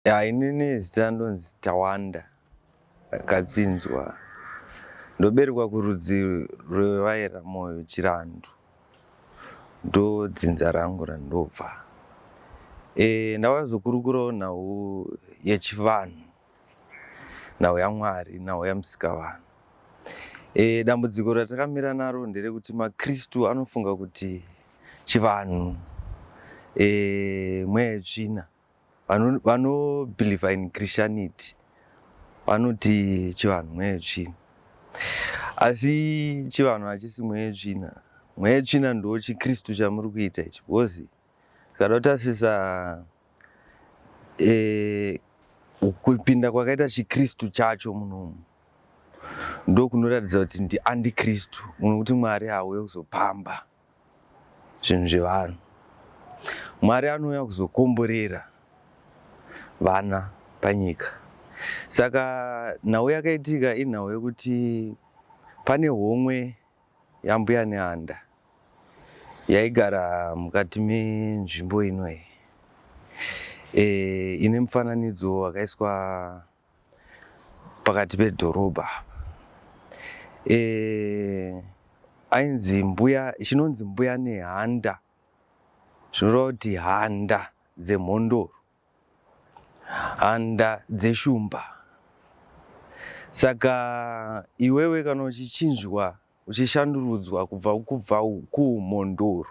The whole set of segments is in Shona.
Ya, inini zita ndonzi Tawanda Katsinzwa. Ndoberekwa kurudzi rwevaera Moyo Chirandu. Ndodzinza rangu randobva. E, ndavazokurukurawo nhau yechivanhu, nhau yaMwari, nhau yaMusikavanhu. E, dambudziko ratakamira naro nderekuti maKristu anofunga kuti chivanhu e, mweya yetsvina. Vanobeliever in Christianity vanoti chivanhu mweya yetsvina, asi chivanhu hachisi mweya yetsvina. Mweya yetsvina ndo chiKristu chamuri kuita ichi, because tikada kutasisa e, kupinda kwakaita chiKristu chacho munomu ndokunoratidza kuti ndi antikristu, nokuti Mwari hauye kuzopamba zvinhu zvevanhu. Mwari anouya kuzokomborera vana panyika. Saka nhau yakaitika inhau yekuti pane homwe yambuya Nehanda yaigara mukati menzvimbo ino iyi e, ine mufananidzo wakaiswa pakati pedhorobha apa e, ainzi mbuya chinonzi mbuya nehanda zvinoreva kuti handa dzemhondoro handa dzeshumba saka iwewe kana uchichinjwa uchishandurudzwa kubva kubva kuumhondoro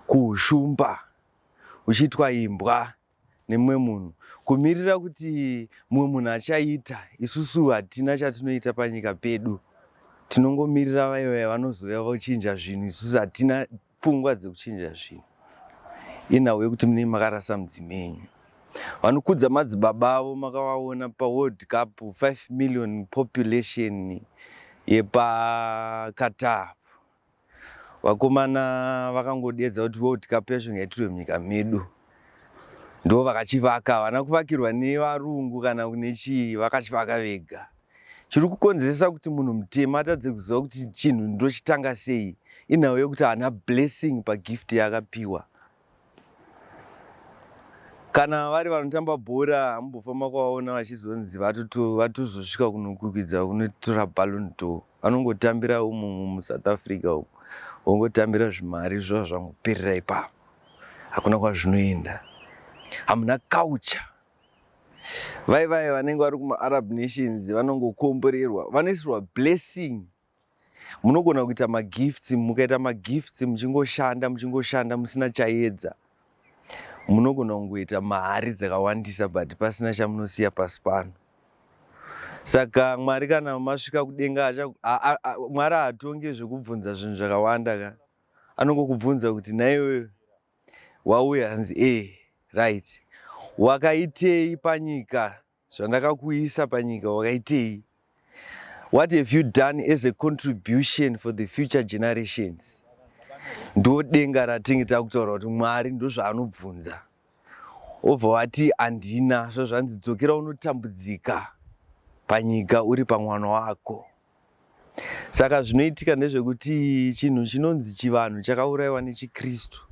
kuushumba uchiitwa imbwa nemumwe munhu kumirira kuti mumwe munhu achaita isusu hatina chatinoita panyika pedu tinongomirira vaiva vanozouya vochinja zvinhu isusu hatina pfungwa dzekuchinja zvinhu inhau yekuti munenge makarasa mudzimu yenyu vanokudza madzibaba avo makavaona paworld cup 5 million population yepaqatar Vakomana vakangodedza kuti World Cup yacho ngaitirwe munyika medu. Ndo vakachivaka, havana kuvakirwa nevarungu kana nechii, vakachivaka vega. Chiri kukonzeresa kuti munhu mutema atadze kuziva kuti chinhu ndochitanga sei inhau yekuti haana blessing pagift yaakapiwa. Kana vari vanotamba bhora hamumbofa makavaona vachizonzi vatozosvika kunokwikwidza kunotora Ballon d'Or. Vanongotambira umu muSouth Africa umu vongotambira zvimari zvova zvangoperera ipapo. Hakuna kwazvinoenda. Hamuna culture. Vai vai vanenge vari kumaArab nations vanongokomborerwa, vanoisirwa blessing. Munogona kuita magifts, mukaita magifts muchingoshanda muchingoshanda musina chaedza. Munogona kungoita mari dzakawandisa but pasina chamunosiya pasi pano. Saka Mwari kana masvika kudenga Mwari haatonge zvekubvunza zvinhu zvakawanda ka. Anongokubvunza kuti nhaiwe wauya hanzi eh right. Wakaitei panyika zvandakakuisa panyika wakaitei? What have you done as a contribution for the future generations? Ndo denga ratinge takutaura kuti Mwari ndozvaanobvunza. Obva wati handina, zvo zvanzi dzokera unotambudzika panyika uri pamwana wako. Saka zvinoitika ndezvekuti chinhu chinonzi chivanhu chakaurayiwa nechiKristu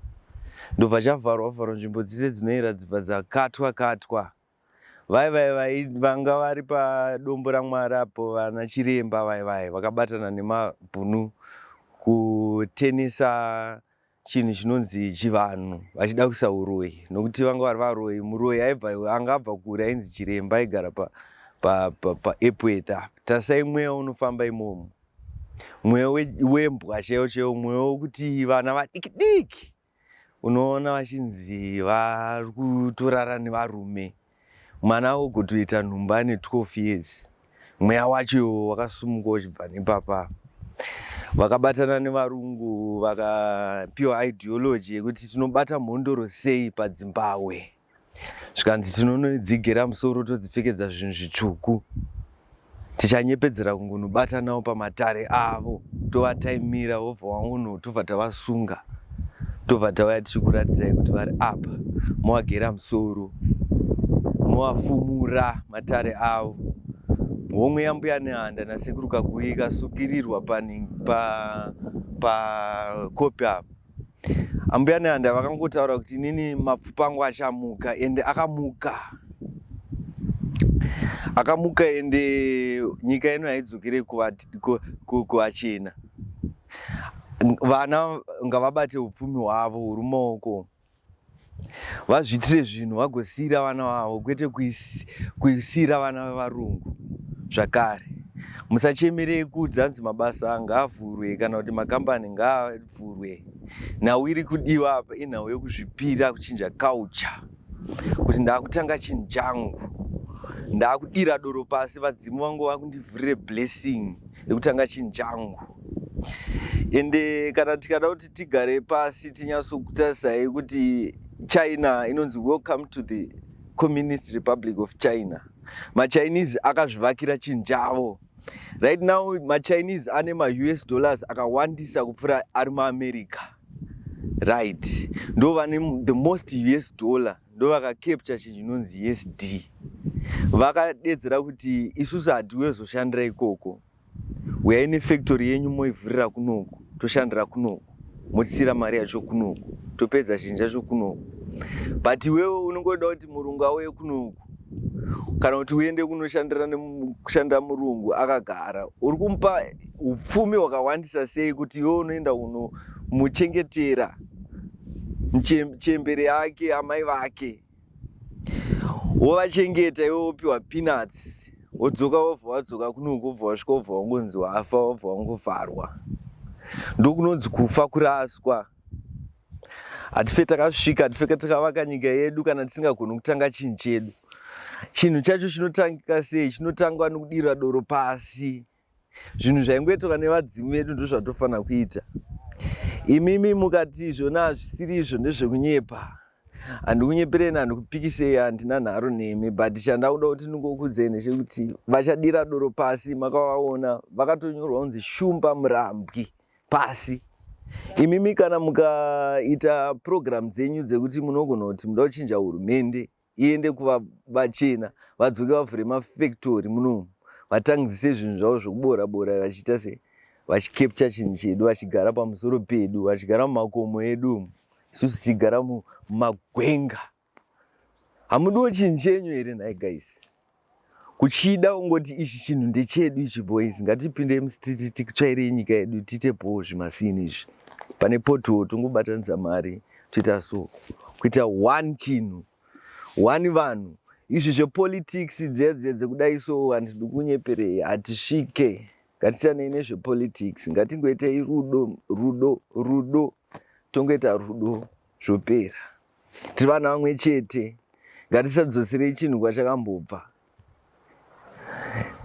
ndobva chavharwa vharwa nzvimbo dzese dzinoera dzibva dzakatwa katwa. Vai vai vanga vari padombo raMwari apo vana chiremba vai vai vakabatana nemabhunu kutenesa chinhu chinonzi chivanhu vachida kuisa uroyi nokuti vanga vari varoyi. Muroyi aibva anga abva kure ainzi chiremba aigara paEpworth pa, pa apa. Tasai mweya unofamba imomo, mweya wembwa chaiwo chaiwo, mweya wekuti vana vadiki diki unoona vachinzi vari kutorara nevarume mwana ogotoita nhumbu ane 12 years mweya wacho iwo wakasumuka uchibva nepapa vakabatana nevarungu vakapiwa ideology yekuti tinobata mhondoro sei padzimbahwe zvikanzi tinonodzigera musoro todzipfekedza zvinhu zvitsvuku tichanyepedzera kungonobata navo pamatare avo tovataimira vobva wangono tobva tavasunga tobva tauya tichikuratidzai kuti vari apa movagera musoro movafumura matare avo homwe yambuya nehanda nasekuru kaguvi ikasukirirwa pakopi pa apa ambuya nehanda vakangotaura kuti inini mapfupa angu achamuka ende akamuka. Akamuka ende nyika ino haidzokere kuvachena. Vana ngavabate upfumi hwavo huri mumaoko vazviitire zvinhu vagosiira vana vavo kwete kuisiira vana vevarungu zvakare. Musachemerei kudzi hanzi mabasa ngaavhurwe kana kuti makambani ngaavhurwe. Nhau iri kudiwa apa inhau yekuzvipira kuchinja culture kuti ndakutanga chinhu changu ndakudira doro pasi vadzimu vangu vakundivhurire blessing yekutanga chinhu changu ende kana tikada kuti tigare pasi tinyatsokutasai kuti China inonzi welcome to the Communist Republic of China. MaChinese akazvivakira chinhu chavo. Right now maChinese ane maUS dollars akawandisa kupfuura ari muAmerica. Right. Ndo vane the most US dollar ndo vakacapture chinhu chinonzi USD. Vakadedzera kuti isusu hatiwezoshandira ikoko. Uyai nefactory yenyu moivhurira kunoku toshandira kunoku motisiyira mari yacho kunoku topedza chinhu chacho kunoku but iwewe unongoda kuti murungu auye kunoku kana kuti uende kunoshandira kushandira murungu akagara uri kumupa upfumi hwakawandisa sei kuti iwe unoenda unomuchengetera chembere yake amai vake wovachengeta iwe wopiwa peanuts wodzoka wobva wadzoka kunoku wobva wasvika wobva wangonzi wafa wobva wangovharwa ndokunonzi kufa kuraswa hatife takasvika hatife takavaka nyika yedu kana tisingagoni kutanga chinhu chedu chinhu chacho chinotangika sei chinotangwa nokudira doro pasi Zvinhu zvaingoitwa nevadzimu vedu ndozvatofanira kuita. Imimi mukati izvona hazvisiri izvo ndezvekunyepa. Handikunyepereni handikupikisei handina nharo nemi but chandakuda kuti ndingokuudzei ndechekuti vachadira doro pasi makavaona vakatonyorwa kunzi Shumba Murambwi pasi. Imimi kana mukaita program dzenyu dzekuti munogona kuti muda kuchinja hurumende iende kuvachena vadzoke vavhure mafactory munomu vatangidzise zvinhu zvavo zvekubora bora vachiita se vachicapture chinhu chedu vachigara pamusoro pedu vachigara mumakomo edu umu isusu tichigara mumagwenga hamudiwo chinhu chenyu here nhai guys kuchida kungoti ichi chinhu ndechedu ichi boys ngatipinde mustreet titsvairei nyika yedu tiite bhoo zvimasini izvi pane pothole tongobatanidza mari toita so kuita one chinhu one vanhu izvi zvepolitics dziya dziya dzekudai so handidi kunyeperei hatisvike ngatisiyanei nezvepolitics ngatingoitei rudo rudo rudo tongoita rudo zvopera tiri vana vamwe chete ngatisadzoserei chinhu kwachakambobva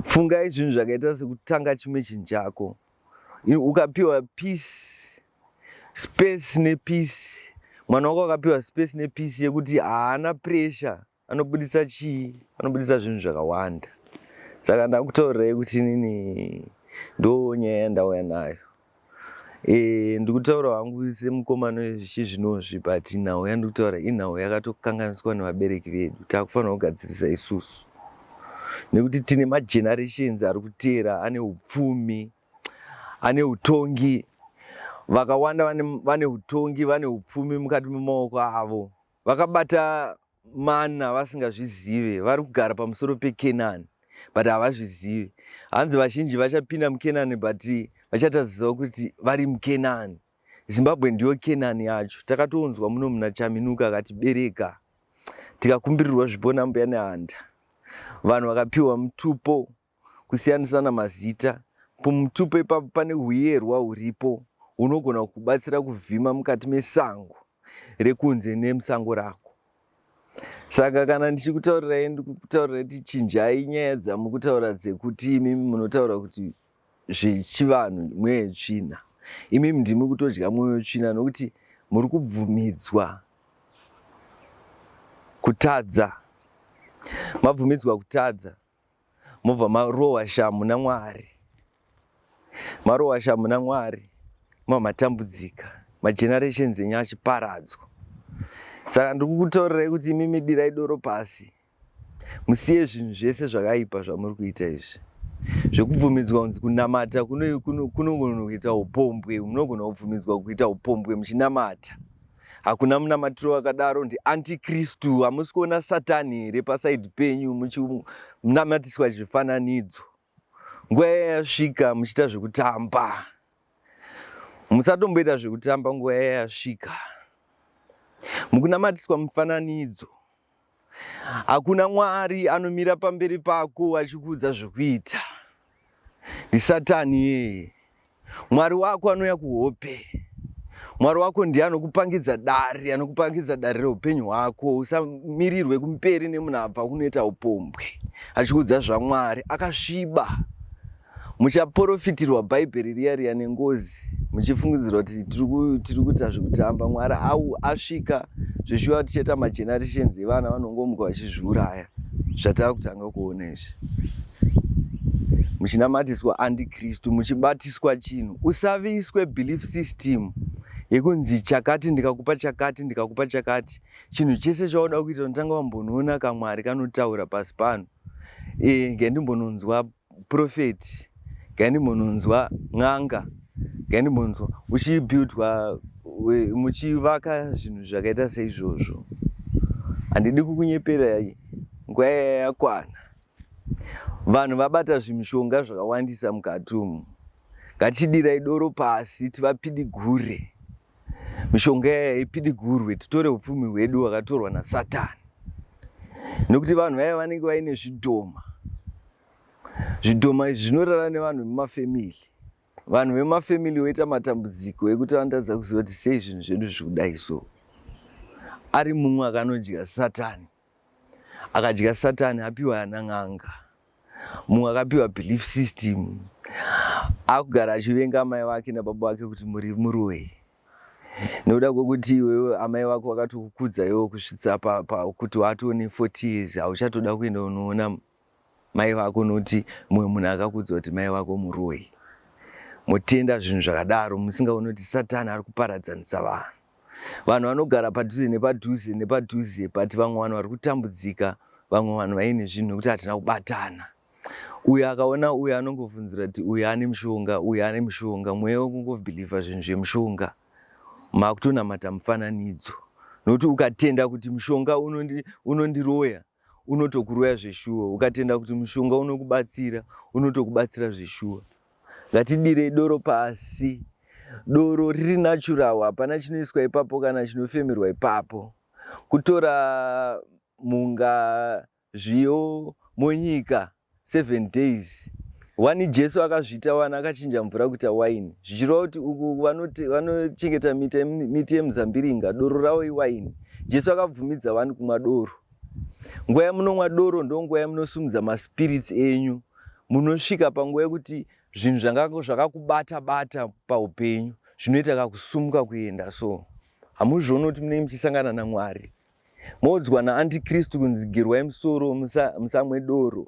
fungai zvinhu zvakaita sekutanga chimwe chinhu chako ukapiwa peace space nepeace mwana wako akapiwa space nepeace yekuti haana pressure anobudisa chii anobudisa zvinhu zvakawanda saka ndakutaurirai kuti inini ndo nyaya yandauya nayo e, ndikutaura hangu semukomana wechizvinozvi but nhau yandikutaura inhau yakatokanganiswa nevabereki vedu takufanira kugadzirisa isusu nekuti tine magenerations ari kuteera ane upfumi ane utongi vakawanda vane utongi vane upfumi mukati memaoko avo Vakabata mana vasingazvizive vari kugara pamusoro peKenani but havazvizive. Hanzi vazhinji vachapinda muKenani but vachatadzisawo kuti vari muKenani. Zimbabwe ndiyo Kenani yacho. Takatounzwa muno muna Chaminuka akatibereka tikakumbirirwa zvipo nambuya Nehanda. Vanhu vakapiwa mutupo kusiyanisana mazita. Pumutupo ipapo pane huyerwa huripo hunogona kukubatsira kuvhima mukati mesango rekunze nemusango rako. Saka kana ndichikutaurirai ndikutaurirai kuti chinjai nyaya dzamukutaura dzekuti imimi munotaura kuti zvechivanhu mweya yetsvina. Imimi ndimi kutodya mweya wetsvina nokuti muri kubvumidzwa kutadza. Mabvumidzwa kutadza. mobva marohwa shamhu naMwari marohwa shamhu naMwari mobva matambudzika magenerations enyu achiparadzwa saka ndiri kukutaurirai kuti imimi dirai doro pasi musiye zvinhu zvese zvakaipa zvamuri kuita izvi zvekubvumidzwa kunzi kunamata kunogona kuita upombwe munogona kubvumidzwa kuita upombwe muchinamata. Hakuna munamatiro wakadaro, ndiantikristu. Hamusi kuona Satani here pasaidi penyu muchinamatiswa zvifananidzo? Nguva yayasvika muchiita zvekutamba. Musatomboita zvekutamba nguva yayasvika. Mukunamatiswa mufananidzo. Hakuna Mwari anomira pamberi pako achikuudza zvekuita. NdiSatani iyeye. Mwari wako anouya kuhope. Mwari wako ndiye anokupangidza dare, anokupangidza dare reupenyu hwako. Usamirirwe kumberi nemunhu abva kunoita upombwe achikuudza zvaMwari akasviba. Muchaporofitirwa Bhaibheri riya riya nengozi muchifungidzirwa kuti tiri kuita zvekutamba. Mwari au asvika zveshuwa tichaita magenerations evana vanongomuka vachizviuraya zvatava kutanga kuona izvi. Muchinamatiswa antikristu, muchibatiswa chinhu. Usaviswe belief system yekunzi chakati ndikakupa chakati ndikakupa chakati. Chinhu chese chauda kuita unotanga wambonoona kamwari kanotaura pasi pano. E, ngendimbononzwa prophet, ngendimbononzwa n'anga, ngendimbonzwa uchibuildwa muchivaka zvinhu zvakaita seizvozvo. Handidi kukunyeperai, nguva yakwana. Vanhu vabata zvimishonga zvakawandisa mukati umu. Ngatichidirai doro pasi tivapidigure. Mishonga yaya ipidigurwe titore upfumi hwedu hwakatorwa naSatani. Nekuti vanhu vaya vanenge vaine zvidhoma. Zvidhoma izvi zvinorara nevanhu vemumafemili. Vanhu vemumafemili voita matambudziko ekuti vanotadza kuziva kuti sei zvinhu zvedu zviri kudai so. Ari mumwe akanodya Satani. Akadya Satani apiwa ana n'anga. Mumwe akapiwa belief system. Akugara achivenga amai vake nababa vake kuti muri muroyi. Nekuda kwekuti iwewe amai vako vakatokukudza iwewe kusvitsa pakuti watone 40 years hauchatoda kuenda unoona mai vako nokuti mumwe munhu akakuudza kuti mai vako muroyi. Motenda zvinhu zvakadaro musingaoni kuti Satani ari kuparadzanisa vanhu. Vanhu vanogara padhuze nepadhuze nepadhuze but vamwe vanhu vari kutambudzika, vamwe vanhu vaine zvinhu nekuti hatina kubatana. Uyu akaona uyu anongofunzira kuti uyu ane mushonga, uyu ane mushonga. Mweya wekungobhilivha zvinhu zvemushonga. Makutonamata mufananidzo. Nokuti ukatenda kuti mushonga unondiroya, unotokuroya zveshuwa. Ukatenda kuti mushonga unokubatsira, unotokubatsira zveshuwa. Ngatidirei doro pasi. Doro riri natural, hapana chinoiswa ipapo kana chinofemerwa ipapo. Kutora mhunga, zviyo monyika 7 days. Wani Jesu akazviita wani akachinja mvura kuita waini. Zvichireva kuti uku vanochengeta miti yemuzambiringa, doro ravo iwaini. Jesu akabvumidza wani kumwa doro. Nguva yamunomwa doro ndonguva yamunosumudza maspirits enyu. Munosvika panguva yekuti zvinhu zvanga zvakakubata bata paupenyu zvinoita kakusumuka kuenda so. Hamuzvioni kuti munenge muchisangana naMwari. Moudzwa naantikristu kunzi gerwai musoro musamwe doro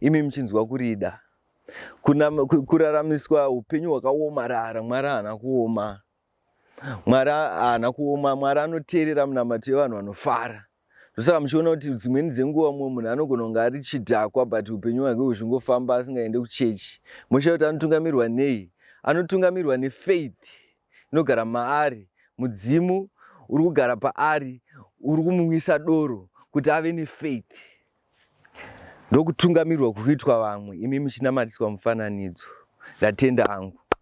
imi muchinzwa kurida. Kuraramiswa upenyu hwakaomarara. Mwari haana kuoma. Mwari haana kuoma. Mwari anoteerera munamato yevanhu vanofara. Ndosaka muchiona kuti dzimweni dzenguva mumwe munhu anogona kunge ari chidhakwa but upenyu hwake huchingofamba asingaende kuchechi. Moshaya kuti anotungamirwa nei? Anotungamirwa nefaith inogara maari. Mudzimu uri kugara paari uri kumumwisa doro kuti ave nefaith. Ndokutungamirwa kuri kuitwa vamwe imi muchinamatiswa mufananidzo. Ndatenda hangu.